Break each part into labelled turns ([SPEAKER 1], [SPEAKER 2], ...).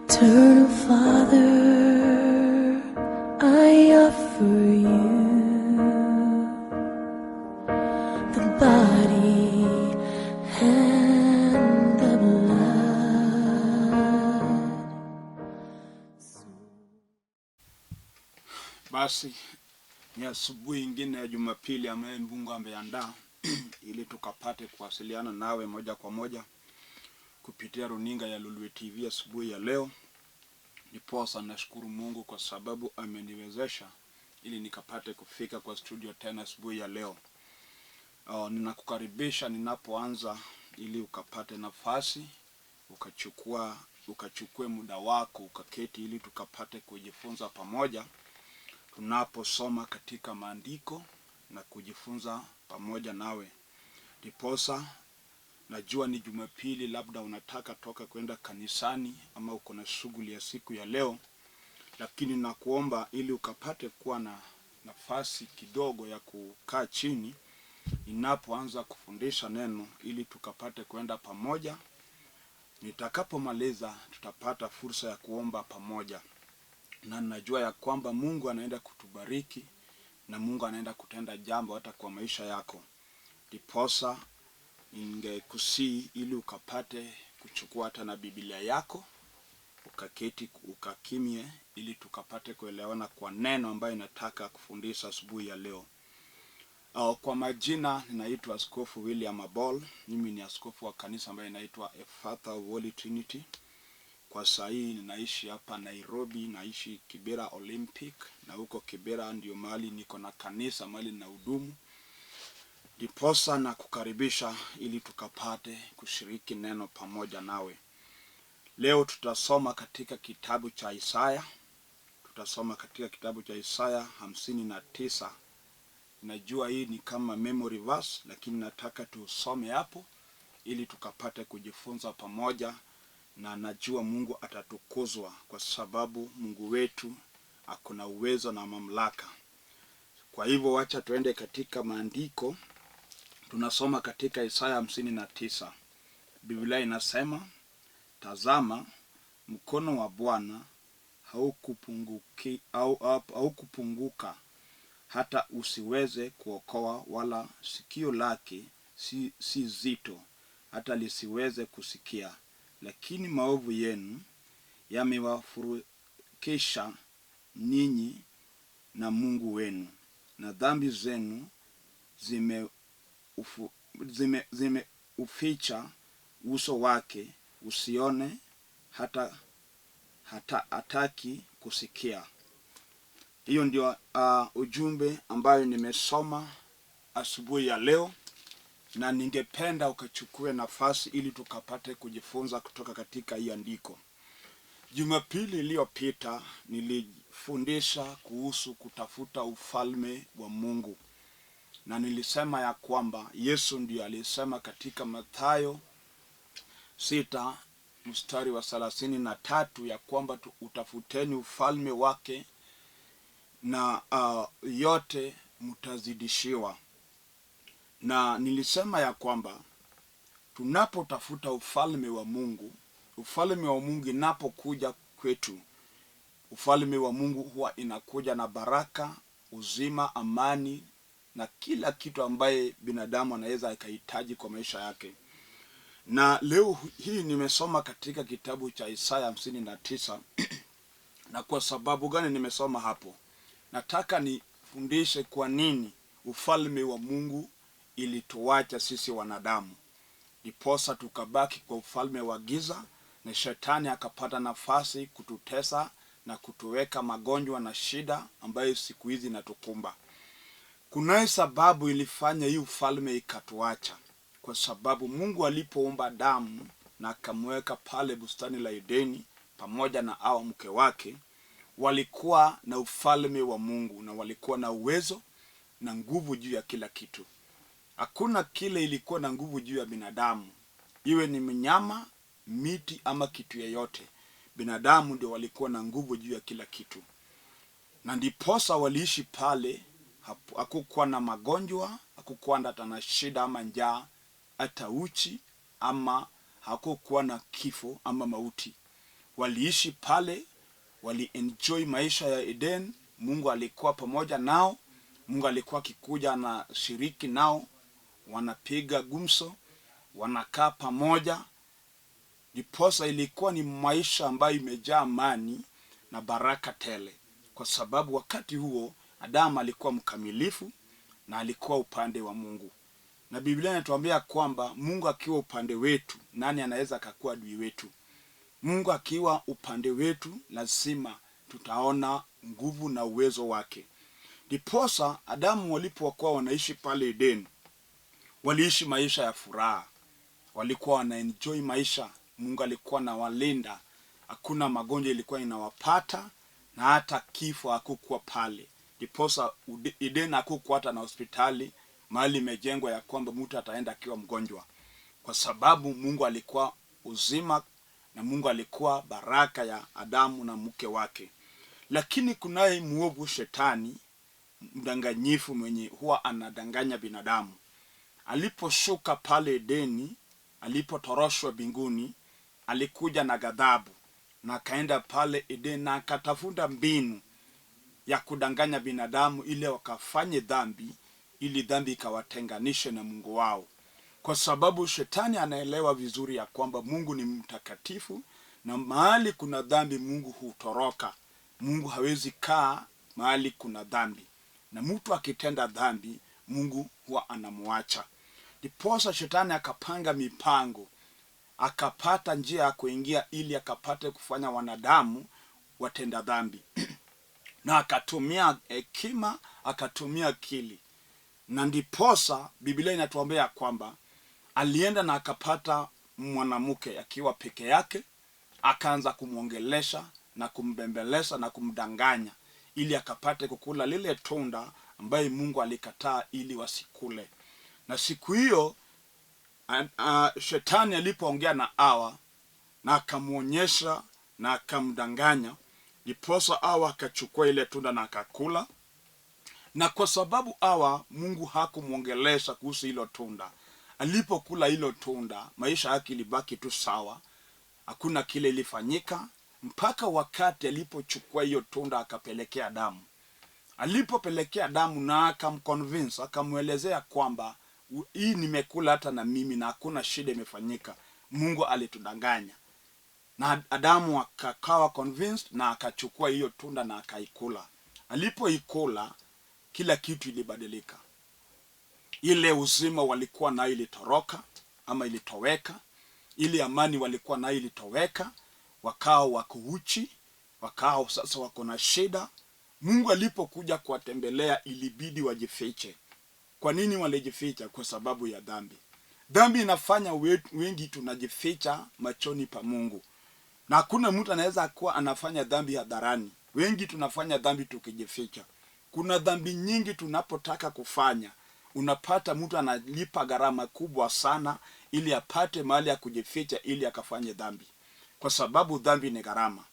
[SPEAKER 1] Eternal Father, I offer you the body and the blood.
[SPEAKER 2] Basi ni asubuhi ingine ya Jumapili ambayo Mungu ameandaa ili tukapate kuwasiliana nawe moja kwa moja kupitia runinga ya Lolwe TV asubuhi ya leo. Ndiposa nashukuru Mungu kwa sababu ameniwezesha ili nikapate kufika kwa studio tena asubuhi ya leo. Ninakukaribisha ninapoanza ili ukapate nafasi ukachukue muda wako ukaketi ili tukapate kujifunza pamoja tunaposoma katika maandiko na kujifunza pamoja nawe. Ndiposa najua ni Jumapili, labda unataka toka kwenda kanisani ama uko na shughuli ya siku ya leo, lakini nakuomba ili ukapate kuwa na nafasi kidogo ya kukaa chini ninapoanza kufundisha neno ili tukapate kwenda pamoja. Nitakapomaliza tutapata fursa ya kuomba pamoja, na najua ya kwamba Mungu anaenda kutubariki na Mungu anaenda kutenda jambo hata kwa maisha yako. Ndiposa ningekusii ili ukapate kuchukua hata na Biblia yako ukaketi ukakimie, ili tukapate kuelewana kwa neno ambayo inataka kufundisha asubuhi ya leo. Kwa majina ninaitwa Askofu William Abol. Mimi ni askofu wa kanisa ambayo inaitwa Efatha Holy Trinity. Kwa saa hii ninaishi hapa Nairobi, naishi Kibera Olympic, na huko Kibera ndio mahali niko na kanisa, mahali ninahudumu. Ndiposa na kukaribisha ili tukapate kushiriki neno pamoja nawe. Leo tutasoma katika kitabu cha Isaya. Tutasoma katika kitabu cha Isaya 59. Najua hii ni kama memory verse, lakini nataka tusome hapo ili tukapate kujifunza pamoja, na najua Mungu atatukuzwa kwa sababu Mungu wetu akona uwezo na mamlaka. Kwa hivyo wacha tuende katika maandiko. Tunasoma katika Isaya 59. Biblia inasema, tazama mkono wa Bwana haukupunguka hata usiweze kuokoa, wala sikio lake si zito hata lisiweze kusikia, lakini maovu yenu yamewafurukisha ninyi na Mungu wenu, na dhambi zenu zimeuficha uso wake usione, hata hataki kusikia. Hiyo ndio ujumbe ambayo nimesoma asubuhi ya leo, na ningependa ukachukue nafasi ili tukapate kujifunza kutoka katika hii andiko. Jumapili iliyopita nilifundisha kuhusu kutafuta ufalme wa Mungu, na nilisema ya kwamba Yesu ndiye alisema katika Mathayo 6 mstari wa 33 ya kwamba utafuteni ufalme wake na yote mtazidishiwa. Na nilisema ya kwamba tunapotafuta ufalme wa Mungu, ufalme wa Mungu inapokuja kwetu, ufalme wa Mungu huwa inakuja na baraka, uzima, amani na kila kitu ambaye binadamu anaweza akahitaji kwa maisha yake. Na leo hii nimesoma katika kitabu cha Isaya 59. Na kwa sababu gani nimesoma hapo? Nataka nifundishe kwa nini ufalme wa Mungu ilituacha sisi wanadamu, ndiposa tukabaki kwa ufalme wa giza na shetani akapata nafasi kututesa na kutuweka magonjwa na shida ambayo siku hizi inatukumba. Kunaye sababu ilifanya hii ufalme ikatuacha, kwa sababu Mungu alipoumba Adamu na akamweka pale bustani la Edeni pamoja na Hawa mke wake, walikuwa na ufalme wa Mungu na walikuwa na uwezo na nguvu juu ya kila kitu. Hakuna kile ilikuwa na nguvu juu ya binadamu, iwe ni mnyama, miti ama kitu yeyote. Binadamu ndio walikuwa na nguvu juu ya kila kitu, na ndiposa waliishi pale. Hakukuwa na magonjwa, hakukuwa hata na shida ama njaa, hata uchi, ama hakukuwa na kifo ama mauti. Waliishi pale, walienjoy maisha ya Eden. Mungu alikuwa pamoja nao, Mungu alikuwa akikuja anashiriki nao, wanapiga gumzo, wanakaa pamoja. Ndiposa ilikuwa ni maisha ambayo imejaa amani na baraka tele, kwa sababu wakati huo Adamu alikuwa mkamilifu na alikuwa upande wa Mungu. Na Biblia inatuambia kwamba Mungu akiwa upande wetu, nani anaweza akakuwa adui wetu? Mungu akiwa upande wetu, lazima tutaona nguvu na uwezo wake. Ndiposa Adamu walipokuwa wanaishi pale Edeni, waliishi maisha ya furaha, walikuwa wanaenjoy maisha. Mungu alikuwa anawalinda, hakuna magonjwa ilikuwa inawapata na hata kifo hakukuwa pale. Ndiposa Eden hakukuwa hata na hospitali mahali imejengwa ya kwamba mtu ataenda akiwa mgonjwa, kwa sababu Mungu alikuwa uzima na Mungu alikuwa baraka ya Adamu na mke wake. Lakini kunaye mwovu Shetani, mdanganyifu, mwenye huwa anadanganya binadamu. Aliposhuka pale Edeni, alipotoroshwa mbinguni, alikuja na ghadhabu na akaenda pale Edeni na akatafuta mbinu ya kudanganya binadamu ili wakafanye dhambi, ili dhambi ikawatenganishe na Mungu wao, kwa sababu shetani anaelewa vizuri ya kwamba Mungu ni mtakatifu na mahali kuna dhambi Mungu hutoroka. Mungu hawezi kaa mahali kuna dhambi, na mtu akitenda dhambi Mungu huwa anamuacha. Ndiposa shetani akapanga mipango, akapata njia ya kuingia ili akapate kufanya wanadamu watenda dhambi na akatumia hekima, akatumia akili, na ndiposa Biblia inatuambia kwamba alienda na akapata mwanamke akiwa peke yake, akaanza kumwongelesha na kumbembeleza na kumdanganya ili akapate kukula lile tunda ambaye Mungu alikataa ili wasikule. Na siku hiyo shetani alipoongea na Hawa na akamwonyesha na akamdanganya, ndiposa Hawa akachukua ile tunda na akakula. Na kwa sababu Hawa Mungu hakumwongelesha kuhusu hilo tunda, alipokula hilo tunda maisha yake ilibaki tu sawa, hakuna kile ilifanyika mpaka wakati alipochukua hiyo tunda akapelekea Adamu. Alipopelekea Adamu na akamconvince, akamwelezea kwamba hii nimekula hata na mimi na hakuna shida imefanyika, Mungu alitudanganya. Na Adamu akakawa convinced na akachukua hiyo tunda na akaikula. Alipoikula kila kitu ilibadilika. Ile uzima walikuwa nayo ilitoroka ama ilitoweka, ile amani walikuwa nayo ilitoweka, wakao wako uchi, wakao sasa wako na shida. Mungu alipokuja kuwatembelea ilibidi wajifiche. Kwa nini walijificha? Kwa sababu ya dhambi. Dhambi inafanya wengi tunajificha machoni pa Mungu, na hakuna mtu anaweza kuwa anafanya dhambi hadharani. Wengi tunafanya dhambi tukijificha. Kuna dhambi nyingi tunapotaka kufanya, unapata mtu analipa gharama kubwa sana ili apate mahali ya kujificha ili akafanye dhambi, kwa sababu dhambi ni gharama.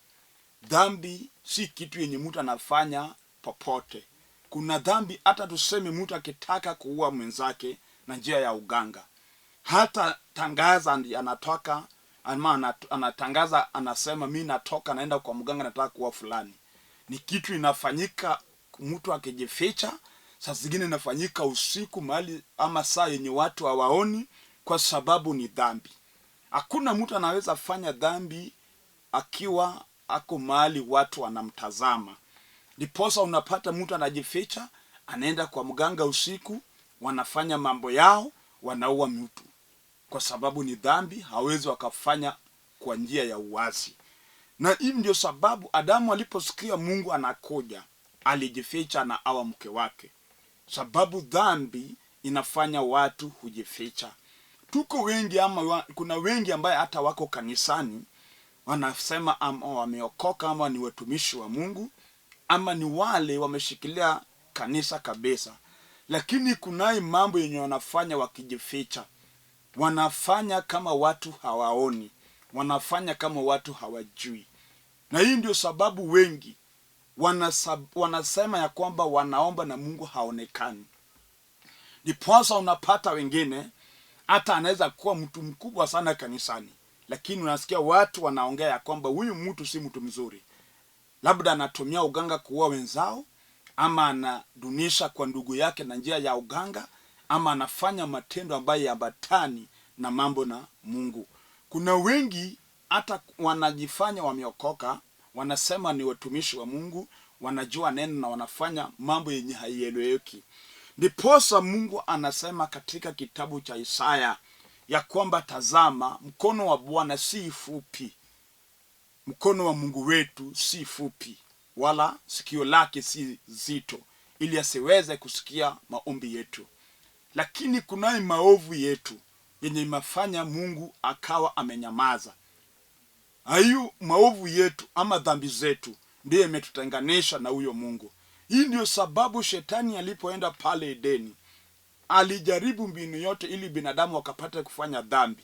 [SPEAKER 2] Dhambi si kitu yenye mtu anafanya popote. Kuna dhambi hata tuseme mtu akitaka kuua mwenzake na njia ya uganga, hata tangaza ndi anatoka ama anatangaza, anasema mi natoka naenda kwa mganga, nataka kuua fulani. Ni kitu inafanyika mtu akijificha. Saa zingine inafanyika usiku mahali ama saa yenye watu hawaoni, kwa sababu ni dhambi. Hakuna mtu anaweza fanya dhambi akiwa ako mahali watu wanamtazama. Ndiposa unapata mtu anajificha, anaenda kwa mganga usiku, wanafanya mambo yao, wanaua mtu, kwa sababu ni dhambi, hawezi wakafanya kwa njia ya uwazi. Na hii ndio sababu Adamu aliposikia Mungu anakuja, alijificha na Hawa mke wake, sababu dhambi inafanya watu hujificha. Tuko wengi ama kuna wengi ambaye hata wako kanisani wanasema ama wameokoka ama ni watumishi wa Mungu ama ni wale wameshikilia kanisa kabisa, lakini kunaye mambo yenye wanafanya wakijificha. Wanafanya kama watu hawaoni, wanafanya kama watu hawajui. Na hii ndio sababu wengi wanasema ya kwamba wanaomba na Mungu haonekani. Ndiposa unapata wengine hata anaweza kuwa mtu mkubwa sana kanisani, lakini unasikia watu wanaongea ya kwamba huyu mtu si mtu mzuri, labda anatumia uganga kuua wenzao, ama anadunisha kwa ndugu yake na njia ya uganga, ama anafanya matendo ambayo yaambatani na mambo na Mungu. Kuna wengi hata wanajifanya wameokoka, wanasema ni watumishi wa Mungu, wanajua neno na wanafanya mambo yenye haieleweki. Ndiposa Mungu anasema katika kitabu cha Isaya ya kwamba tazama, mkono wa Bwana si fupi, mkono wa Mungu wetu si fupi, wala sikio lake si zito, ili asiweze kusikia maombi yetu. Lakini kunayo maovu yetu yenye imefanya Mungu akawa amenyamaza. Hayo maovu yetu ama dhambi zetu ndiyo imetutenganisha na huyo Mungu. Hii ndio sababu shetani alipoenda pale Edeni alijaribu mbinu yote ili binadamu wakapate kufanya dhambi,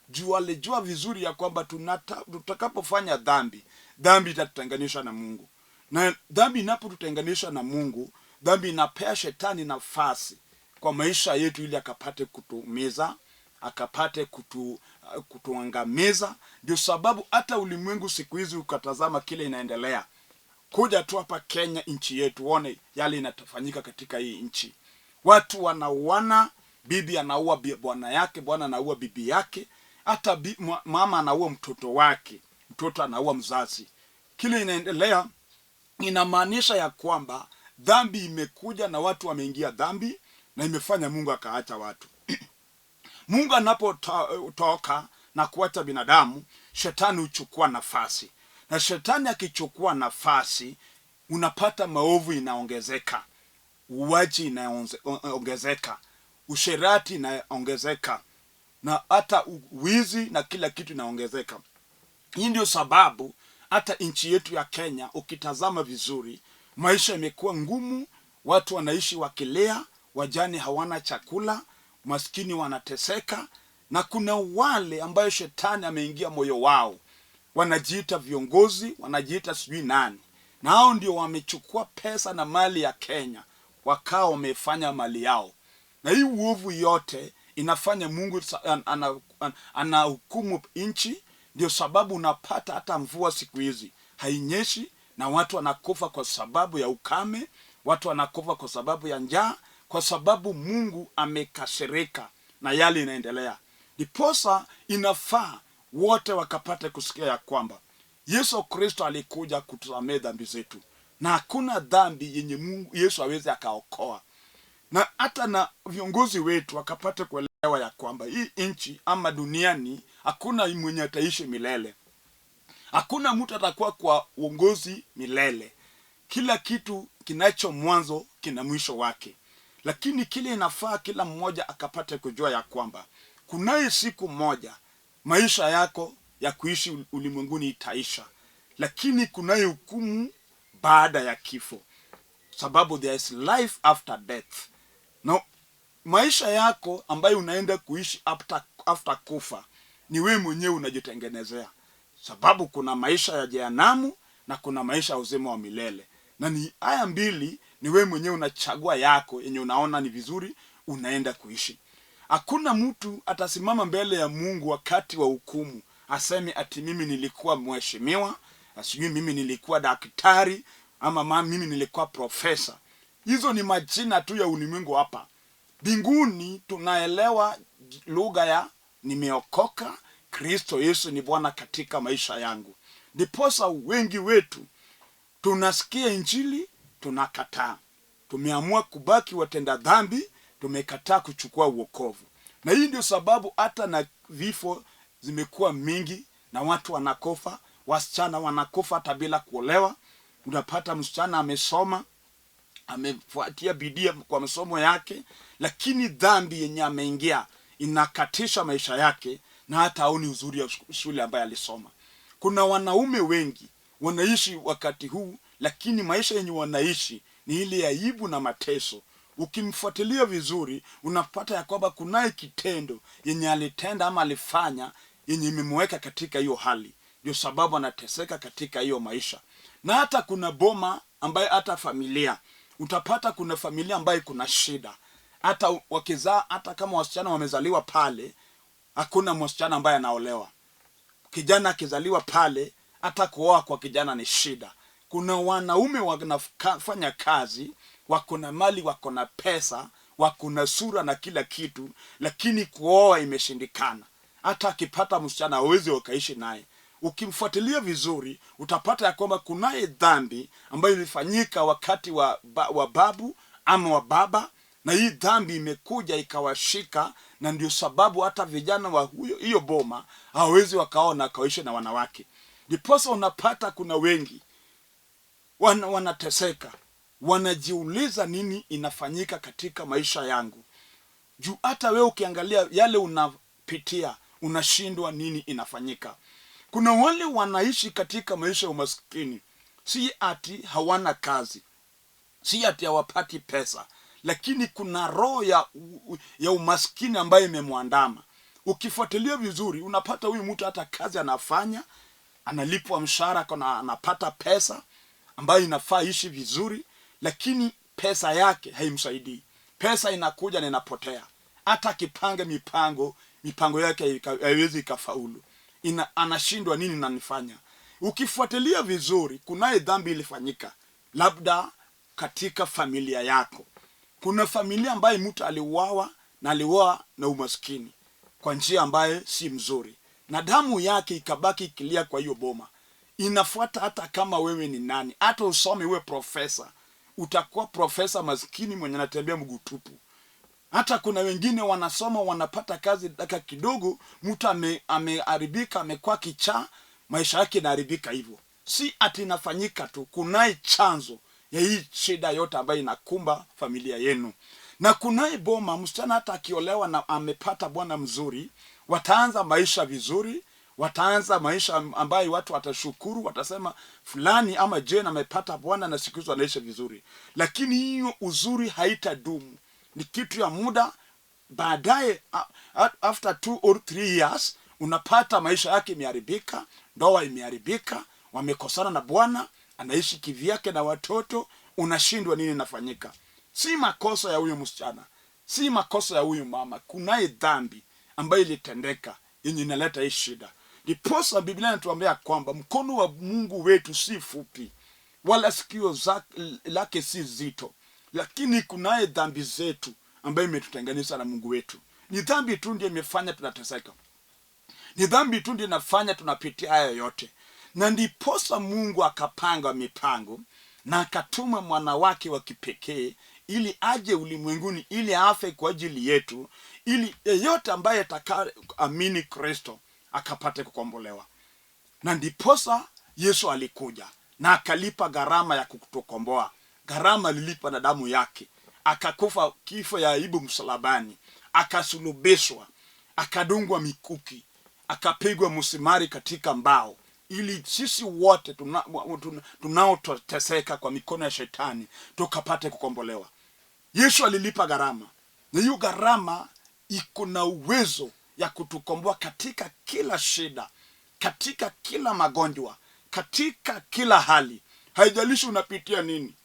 [SPEAKER 2] juu alijua vizuri ya kwamba tutakapofanya dhambi, dhambi itatutenganisha na Mungu, na dhambi inapotutenganisha na Mungu, dhambi inapea shetani nafasi kwa maisha yetu ili akapate kutuumiza, akapate kutuangamiza. Ndio sababu hata ulimwengu siku hizi ukatazama kile inaendelea, kuja tu hapa Kenya, nchi yetu, uone yale inatafanyika katika hii nchi. Watu wanauana, bibi anaua bwana yake, bwana anaua bibi yake, hata mama anaua mtoto wake, mtoto anaua mzazi. Kile inaendelea inamaanisha ya kwamba dhambi imekuja na watu wameingia dhambi, na imefanya Mungu akaacha watu. Mungu anapotoka na kuacha binadamu, shetani huchukua nafasi, na shetani akichukua nafasi, unapata maovu inaongezeka, uwaji inaongezeka, usherati inaongezeka, na hata wizi na kila kitu inaongezeka. Hii ndio sababu hata nchi yetu ya Kenya ukitazama vizuri, maisha imekuwa ngumu, watu wanaishi wakilea, wajane hawana chakula, maskini wanateseka, na kuna wale ambayo shetani ameingia moyo wao, wanajiita viongozi, wanajiita sijui nani, na hao ndio wamechukua pesa na mali ya Kenya, wakawa wamefanya mali yao. Na hii uovu yote inafanya Mungu anahukumu nchi. Ndio sababu unapata hata mvua siku hizi hainyeshi, na watu wanakufa kwa sababu ya ukame, watu wanakufa kwa sababu ya njaa, kwa sababu Mungu amekasirika na yale inaendelea. Ndiposa inafaa wote wakapate kusikia ya kwamba Yesu Kristo alikuja kutusamehe dhambi zetu, na hakuna dhambi yenye Mungu Yesu aweze akaokoa. Na hata na viongozi wetu wakapate kuelewa ya kwamba hii nchi ama duniani hakuna mwenye ataishi milele, hakuna mtu atakuwa kwa uongozi milele. Kila kitu kinacho mwanzo kina mwisho wake, lakini kile inafaa kila mmoja akapate kujua ya kwamba kunaye siku moja maisha yako ya kuishi ulimwenguni itaisha, lakini kunaye hukumu baada ya kifo, sababu there is life after death. Na maisha yako ambayo unaenda kuishi after kufa ni wewe mwenyewe unajitengenezea, sababu kuna maisha ya jehanamu na kuna maisha ya uzima wa milele, na ni haya mbili, ni wewe mwenyewe unachagua yako yenye unaona ni vizuri unaenda kuishi. Hakuna mtu atasimama mbele ya Mungu wakati wa hukumu aseme ati mimi nilikuwa mheshimiwa, sijui mimi nilikuwa daktari, ama mimi nilikuwa profesa. Hizo ni majina tu ya ulimwengu hapa. Mbinguni tunaelewa lugha ya nimeokoka, Kristo Yesu ni Bwana katika maisha yangu. Ndiposa wengi wetu tunasikia injili tunakataa. Tumeamua kubaki watenda dhambi, tumekataa kuchukua uokovu. Na hii ndio sababu hata na vifo zimekuwa mingi na watu wanakufa, wasichana wanakufa hata bila kuolewa. Unapata msichana amesoma, amefuatia bidii kwa masomo yake, lakini dhambi yenye ameingia inakatisha maisha yake na hata haoni uzuri ya shule ambayo alisoma. Kuna wanaume wengi wanaishi wakati huu, lakini maisha yenye wanaishi ni ile aibu na mateso. Ukimfuatilia vizuri, unapata ya kwamba kunaye kitendo yenye alitenda ama alifanya yenye imemweka katika hiyo hali, ndio sababu anateseka katika hiyo maisha. Na hata kuna boma ambaye hata familia utapata kuna familia ambayo kuna shida, hata wakizaa, hata kama wasichana wamezaliwa pale, hakuna msichana ambaye anaolewa. Kijana akizaliwa pale, hata kuoa kwa kijana ni shida. Kuna wanaume wanafanya kazi, wako na mali, wako na pesa, wako na sura na kila kitu, lakini kuoa imeshindikana. Hata akipata msichana hawezi wakaishi naye. Ukimfuatilia vizuri, utapata ya kwamba kunaye dhambi ambayo ilifanyika wakati wa babu ama wa baba, na hii dhambi imekuja ikawashika, na ndio sababu hata vijana wa huyo hiyo boma hawawezi wakaona wakaishi na wanawake. Ndiposa unapata kuna wengi wanateseka, wanajiuliza nini inafanyika katika maisha yangu. Juu hata wewe ukiangalia yale unapitia, unashindwa nini inafanyika. Kuna wale wanaishi katika maisha ya umaskini, si ati hawana kazi, si ati hawapati pesa, lakini kuna roho ya umaskini ambayo imemwandama. Ukifuatilia vizuri, unapata huyu mtu hata kazi anafanya, analipwa mshahara, anapata pesa ambayo inafaa ishi vizuri, lakini pesa yake haimsaidii. Pesa inakuja na inapotea. Hata akipanga mipango, mipango yake haiwezi ikafaulu. Anashindwa nini nanifanya. Ukifuatilia vizuri, kunaye dhambi ilifanyika labda katika familia yako. Kuna familia ambaye mtu aliuawa na aliuawa na umaskini kwa njia ambayo si mzuri, na damu yake ikabaki ikilia kwa hiyo boma. Inafuata hata kama wewe ni nani, hata usome uwe profesa, utakuwa profesa maskini mwenye anatembea mguu tupu. Hata kuna wengine wanasoma wanapata kazi dakika kidogo, mtu ameharibika, amekuwa kichaa, maisha yake inaharibika hivyo. Si ati inafanyika tu, kunaye chanzo ya hii shida yote ambayo inakumba familia yenu. Na kunaye boma, msichana hata akiolewa na amepata bwana mzuri, wataanza maisha vizuri, wataanza maisha ambayo watu watashukuru, watasema fulani ama Jane amepata bwana na siku hizo anaishi vizuri. Lakini hiyo uzuri haitadumu, ni kitu ya muda. Baadaye after 2 or 3 years unapata maisha yake imeharibika, ndoa imeharibika, wamekosana na bwana, anaishi kivyake na watoto, unashindwa nini inafanyika. Si makosa ya huyu msichana, si makosa ya huyu mama, kunaye dhambi ambayo ilitendeka yenye inaleta hii shida. Ndiposa Biblia inatuambia kwamba mkono wa Mungu wetu si fupi, wala sikio lake si zito, lakini kunaye dhambi zetu ambayo imetutenganisha na Mungu wetu. Ni dhambi tu ndiyo imefanya tunateseka, ni dhambi tu ndiyo inafanya tunapitia haya yote. Na ndiposa Mungu akapanga mipango na akatuma mwana wake wa kipekee ili aje ulimwenguni, ili afe kwa ajili yetu, ili yeyote ambaye atakaamini Kristo akapate kukombolewa. Na ndiposa Yesu alikuja na akalipa gharama ya kutukomboa. Gharama alilipa na damu yake, akakufa kifo ya aibu msalabani, akasulubishwa, akadungwa mikuki, akapigwa msimari katika mbao, ili sisi wote tunaoteseka kwa mikono ya shetani tukapate kukombolewa. Yesu alilipa gharama, na hiyo gharama iko na uwezo ya kutukomboa katika kila shida, katika kila magonjwa, katika kila hali. Haijalishi unapitia nini.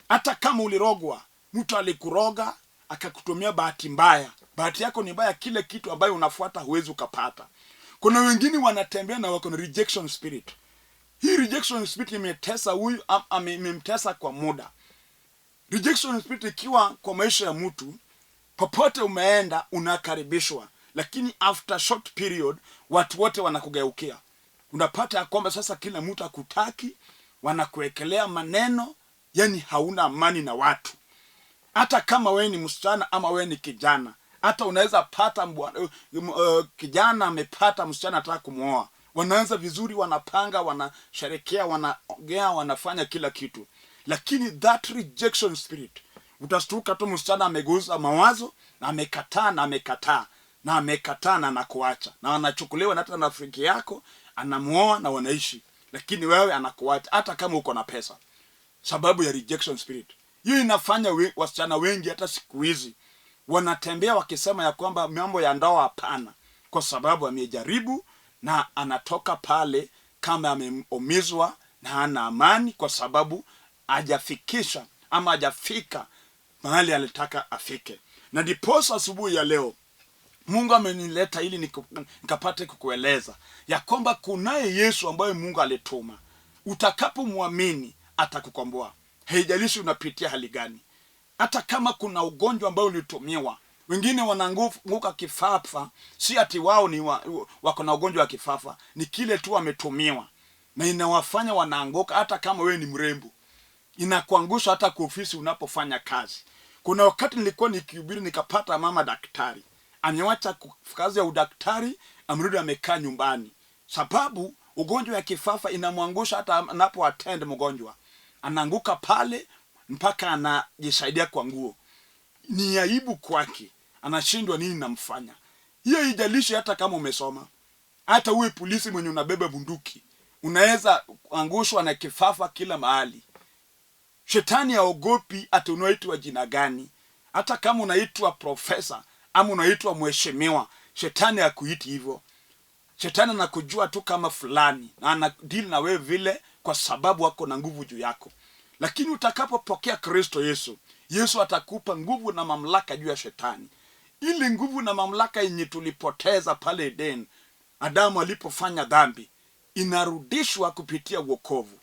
[SPEAKER 2] Hata kama ulirogwa, mtu alikuroga akakutumia bahati mbaya, bahati yako ni mbaya, kile kitu ambayo unafuata huwezi ukapata. Kuna wengine wanatembea na wako na rejection spirit. Hii rejection spirit imetesa huyu, imemtesa kwa muda. Rejection spirit ikiwa kwa maisha ya mtu, popote umeenda unakaribishwa, lakini after short period watu wote wanakugeukia. Unapata ya kwamba sasa kila mtu hakutaki, wanakuwekelea maneno, yani hauna amani na watu. Hata kama wewe ni msichana ama wewe ni kijana, hata unaweza pata kijana amepata msichana anataka kumuoa, wanaanza vizuri, wanapanga, wanasherekea, wanaongea, wanafanya kila kitu, lakini that rejection spirit, utastuka tu msichana ameguza mawazo na amekataa na amekataa na amekataa na anakuacha, na anachukuliwa na hata na rafiki yako anamuoa na wanaishi, lakini wewe anakuacha hata kama uko na pesa, sababu ya rejection spirit. Hiyo inafanya wasichana wengi hata siku hizi wanatembea wakisema ya kwamba mambo ya ndoa hapana, kwa sababu amejaribu na anatoka pale kama ameumizwa na hana amani, kwa sababu hajafikisha ama hajafika mahali alitaka afike. Na ndiposa asubuhi ya leo Mungu amenileta ili nikapate kukueleza ya kwamba kunaye Yesu ambaye Mungu alituma. Utakapomwamini atakukomboa. Haijalishi unapitia hali gani, hata kama kuna ugonjwa ambao ulitumiwa. Wengine wanaanguka kifafa, si ati wao ni wako na ugonjwa wa kifafa, ni kile tu wametumiwa na inawafanya wanaanguka. Hata kama wewe ni mrembo, inakuangusha hata kwa ofisi unapofanya kazi. Kuna wakati nilikuwa nikihubiri nikapata mama daktari amewacha kazi ya udaktari, amerudi amekaa nyumbani, sababu ugonjwa ya kifafa inamwangusha hata anapo attend mgonjwa, anaanguka pale mpaka anajisaidia kwa nguo. Ni aibu kwake, anashindwa nini namfanya. Hiyo haijalishi hata kama umesoma, hata uwe polisi mwenye unabeba bunduki, unaweza angushwa na kifafa kila mahali. Shetani haogopi ati unaitwa jina gani. Hata kama unaitwa profesa ama unaitwa mheshimiwa, shetani hakuiti hivyo. Shetani anakujua tu kama fulani na anadeal na wewe vile, kwa sababu ako na nguvu juu yako. Lakini utakapopokea Kristo Yesu, Yesu atakupa nguvu na mamlaka juu ya shetani. Ili nguvu na mamlaka yenye tulipoteza pale Eden, Adamu alipofanya dhambi, inarudishwa kupitia wokovu,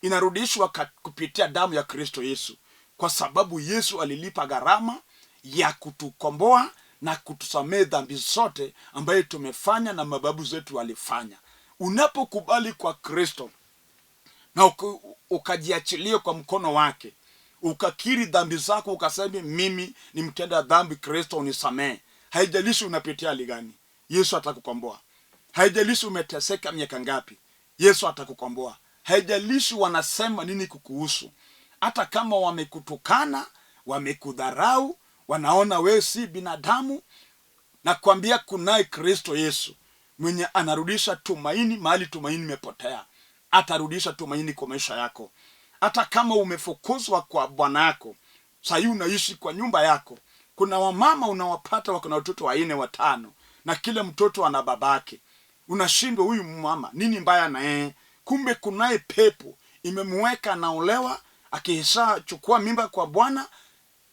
[SPEAKER 2] inarudishwa kupitia damu ya Kristo Yesu, kwa sababu Yesu alilipa gharama ya kutukomboa na kutusamehe dhambi zote ambayo tumefanya na mababu zetu walifanya. Unapokubali kwa Kristo na ukajiachilia kwa mkono wake, ukakiri dhambi zako, ukasema mimi ni mtenda dhambi, Kristo unisamehe. Haijalishi unapitia hali gani, Yesu atakukomboa. Haijalishi umeteseka miaka ngapi, Yesu atakukomboa. Haijalishi wanasema nini kukuhusu, hata kama wamekutukana, wamekudharau, wanaona wewe si binadamu, nakwambia kunaye Kristo Yesu mwenye anarudisha tumaini mahali tumaini imepotea. Atarudisha tumaini kwa maisha yako. Hata kama umefukuzwa kwa bwana yako, sahii unaishi kwa nyumba yako. Kuna wamama unawapata wako na watoto 4 5, na kila mtoto ana babake. Unashindwa, huyu mama nini mbaya na yeye? Kumbe kunaye pepo imemweka, anaolewa, akishachukua mimba kwa bwana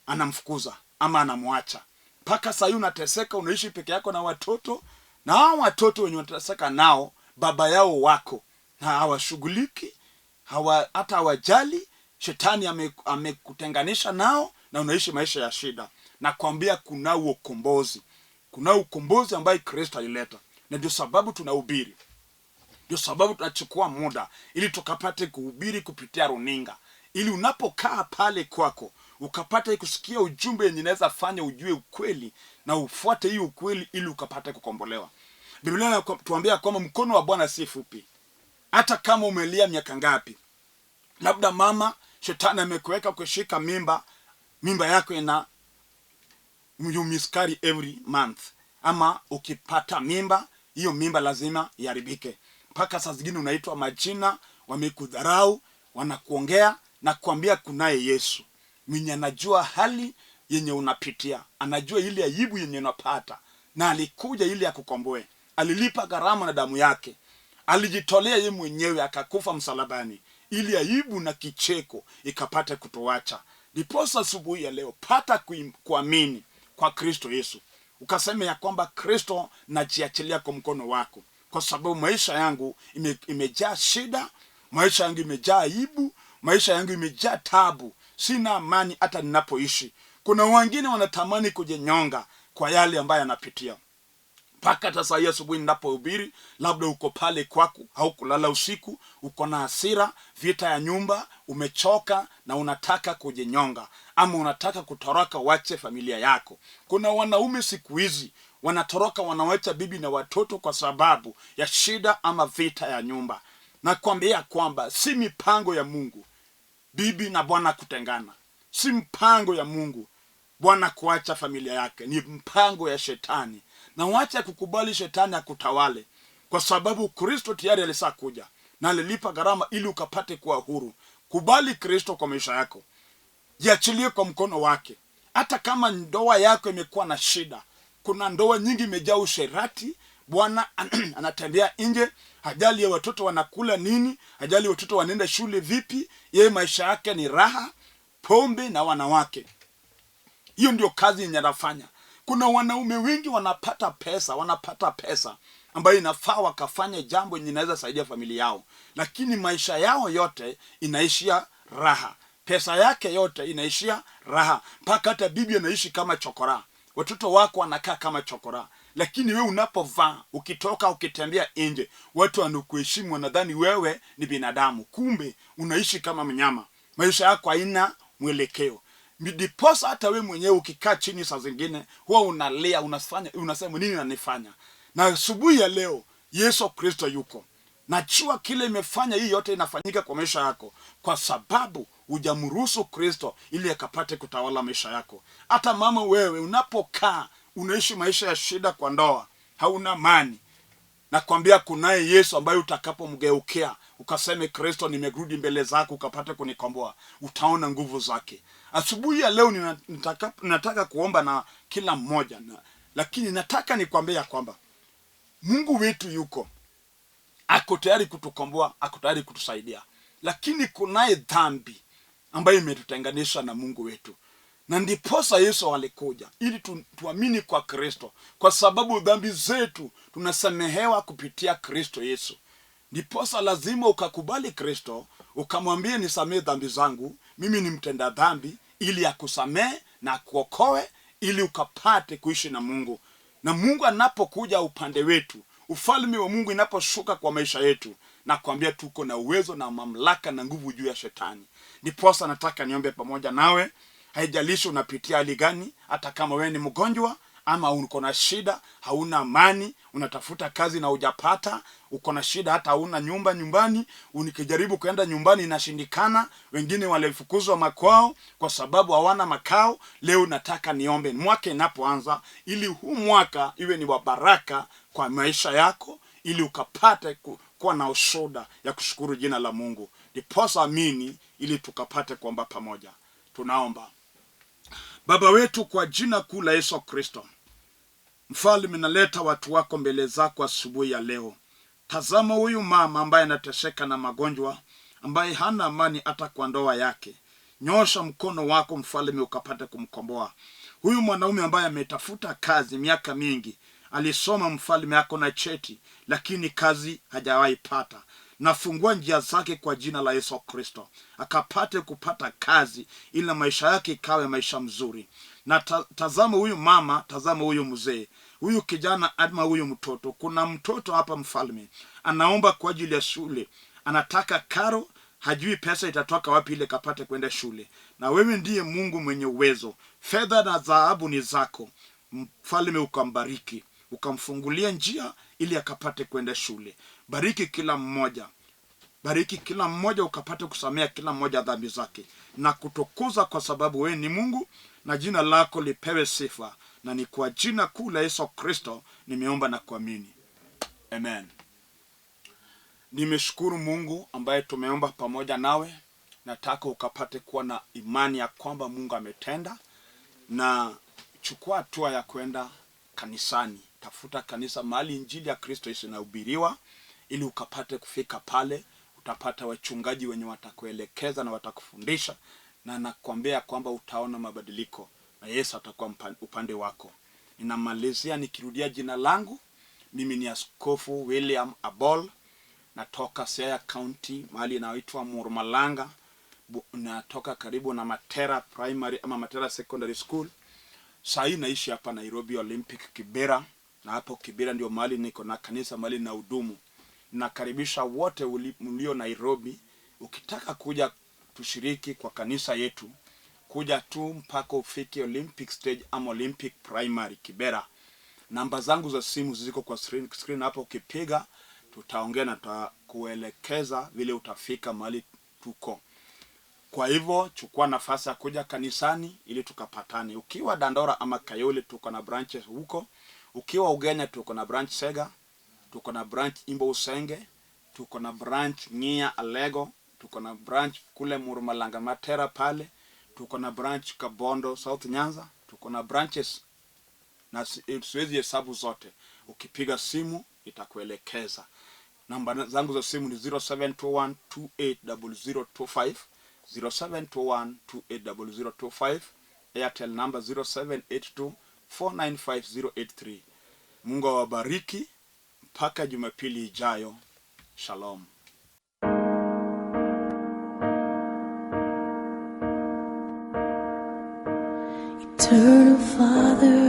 [SPEAKER 2] anamfukuza ama anamwacha. Mpaka sahii unateseka, unaishi peke yako na watoto, na hao watoto wenye wanateseka nao baba yao wako na hawashughuliki, hata hawajali. Shetani amekutenganisha nao na unaishi maisha ya shida. Nakwambia kuna ukombozi, kuna ukombozi ambaye Kristo alileta, na ndio sababu tunahubiri, ndio sababu tunachukua muda ili tukapate kuhubiri kupitia runinga, ili unapokaa pale kwako ukapate kusikia ujumbe yenye inaweza fanya ujue ukweli na ufuate hii ukweli ili ukapate kukombolewa. Biblia inatuambia kwamba mkono wa Bwana si fupi. Hata kama umelia miaka ngapi, labda mama shetani amekuweka kushika mimba, mimba yako ina you miscarry every month, ama ukipata mimba hiyo mimba lazima iharibike. Mpaka saa zingine unaitwa majina, wamekudharau, wanakuongea na kuambia kunaye Yesu mwenye anajua hali yenye unapitia, anajua ile aibu yenye unapata, na alikuja ili akukomboe. Alilipa gharama na damu yake, alijitolea yeye mwenyewe akakufa msalabani ili aibu na kicheko ikapate kutuacha. Ndiposa asubuhi ya leo pata kuamini kwa Kristo Yesu, ukasema ya kwamba Kristo, najiachilia kwa mkono wako, kwa sababu maisha yangu imejaa shida, maisha yangu imejaa aibu, maisha yangu imejaa taabu, sina amani hata ninapoishi. Kuna wengine wanatamani kujinyonga kwa yale ambayo yanapitia. Mpaka hata saa hii asubuhi ninapohubiri, labda uko pale kwako, haukulala usiku, uko na hasira, vita ya nyumba, umechoka na unataka kujinyonga ama unataka kutoroka uache familia yako. Kuna wanaume siku hizi wanatoroka, wanawacha bibi na watoto kwa sababu ya shida ama vita ya nyumba. Nakwambia kwamba si mipango ya Mungu bibi na bwana kutengana, si mpango ya Mungu bwana kuacha familia yake, ni mpango ya shetani. Na wacha kukubali shetani akutawale, kwa sababu Kristo tayari alishakuja na alilipa gharama ili ukapate kuwa huru. Kubali Kristo kwa maisha yako, jiachilie kwa mkono wake. Hata kama ndoa yako imekuwa na shida, kuna ndoa nyingi imejaa usherati, bwana anatembea nje, hajali ya watoto wanakula nini, hajali watoto wanaenda shule vipi, yeye maisha yake ni raha, pombe na wanawake. Hiyo ndio kazi yenye anafanya. Kuna wanaume wengi wanapata pesa, wanapata pesa ambayo inafaa wakafanye jambo yenye inaweza saidia familia yao, lakini maisha yao yote inaishia raha, pesa yake yote inaishia raha, mpaka hata bibi anaishi kama chokora, watoto wako wanakaa kama chokora. Lakini wewe unapovaa, ukitoka, ukitembea nje, watu wanakuheshimu, wanadhani wewe ni binadamu, kumbe unaishi kama mnyama. Maisha yako haina mwelekeo. Ndiposa hata wewe mwenyewe ukikaa chini saa zingine huwa unalia, unafanya, unasema nini nanifanya. Na asubuhi ya leo Yesu Kristo yuko. Najua kile imefanya hii yote inafanyika kwa maisha yako kwa sababu hujamruhusu Kristo ili akapate kutawala maisha yako. Hata mama, wewe unapokaa unaishi maisha ya shida kwa ndoa, hauna amani, nakwambia kunaye Yesu ambaye utakapomgeukia ukaseme, Kristo, nimerudi mbele zako ukapate kunikomboa, utaona nguvu zake. Asubuhi ya leo nataka kuomba na kila mmoja na, lakini nataka nikwambie ya kwamba Mungu wetu yuko, ako tayari kutukomboa, ako tayari kutusaidia, lakini kunaye dhambi ambayo imetutenganisha na Mungu wetu, na ndiposa Yesu alikuja ili tuamini kwa Kristo, kwa sababu dhambi zetu tunasamehewa kupitia Kristo Yesu. Ndiposa lazima ukakubali Kristo, ukamwambie nisamehe dhambi zangu, mimi ni mtenda dhambi, ili akusamehe na akuokoe, ili ukapate kuishi na Mungu. Na Mungu anapokuja upande wetu, ufalme wa Mungu inaposhuka kwa maisha yetu, nakwambia tuko na uwezo na mamlaka na nguvu juu ya shetani. Ndiposa nataka niombe pamoja nawe. Haijalishi unapitia hali gani, hata kama wewe ni mgonjwa ama uko na shida, hauna amani, unatafuta kazi na hujapata, uko na shida hata hauna nyumba nyumbani, unikijaribu kuenda nyumbani inashindikana, wengine walifukuzwa makwao kwa sababu hawana makao. Leo nataka niombe mwaka inapoanza, ili huu mwaka iwe ni wa baraka kwa maisha yako, ili ukapate kuwa na ushuhuda ya kushukuru jina la Mungu. Ndiposa amini, ili tukapate kuomba pamoja. Tunaomba. Baba wetu, kwa jina kuu la Yesu Kristo, Mfalme, naleta watu wako mbele zako asubuhi ya leo. Tazama huyu mama ambaye anateseka na magonjwa, ambaye hana amani hata kwa ndoa yake. Nyosha mkono wako Mfalme, ukapate kumkomboa huyu mwanaume ambaye ametafuta kazi miaka mingi, alisoma Mfalme, ako na cheti, lakini kazi hajawahi pata. Nafungua njia zake kwa jina la Yesu Kristo, akapate kupata kazi ili maisha yake ikawe maisha mzuri. Na tazama huyu mama, tazama huyu mzee, huyu kijana ama huyu mtoto. Kuna mtoto hapa Mfalme anaomba kwa ajili ya shule, anataka karo, hajui pesa itatoka wapi ili kapate kwenda shule. Na wewe ndiye Mungu mwenye uwezo, fedha na dhahabu ni zako Mfalme, ukambariki ukamfungulia njia ili akapate kwenda shule. Bariki kila mmoja, bariki kila mmoja, ukapate kusamea kila mmoja dhambi zake na kutukuza, kwa sababu wewe ni Mungu na jina lako lipewe sifa, na ni kwa jina kuu la Yesu Kristo nimeomba na kuamini, amen. Nimeshukuru Mungu ambaye tumeomba pamoja nawe. Nataka ukapate kuwa na imani ya kwamba Mungu ametenda, na chukua hatua ya kwenda kanisani. Tafuta kanisa mahali injili ya Kristo Yesu inahubiriwa, ili ukapate kufika pale. Utapata wachungaji wenye watakuelekeza na watakufundisha, na nakwambia kwamba utaona mabadiliko na Yesu atakuwa upande wako. Ninamalizia nikirudia jina langu, mimi ni Askofu William Abol, natoka Siaya County, mahali inaitwa Murmalanga, natoka karibu na Matera Primary ama Matera Secondary School. Saa hii naishi hapa Nairobi Olympic Kibera, na hapo Kibera ndio mahali niko na kanisa, mahali na hudumu. Nakaribisha wote mlio Nairobi, ukitaka kuja tushiriki kwa kanisa yetu, kuja tu mpaka ufike Olympic Stage ama Olympic Primary Kibera. Namba zangu za simu ziko kwa screen hapo, ukipiga tutaongea na tutakuelekeza vile utafika mahali tuko. Kwa hivyo chukua nafasi ya kuja kanisani ili tukapatane. Ukiwa Dandora ama Kayole tuko na branches huko. Ukiwa Ugenya tuko na branch Sega, tuko na branch Imbo Usenge, tuko na branch Ng'ia Alego, tuko na branch kule Murmalanga Matera pale, tuko na branch Kabondo South Nyanza, tuko na branches na siwezi hesabu zote. Ukipiga simu itakuelekeza. Namba zangu za simu ni 0721 280025, 0721 280025, Airtel number 0782 495083. Mungu awabariki mpaka Jumapili ijayo. Shalom.
[SPEAKER 1] Eternal Father,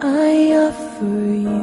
[SPEAKER 1] I offer you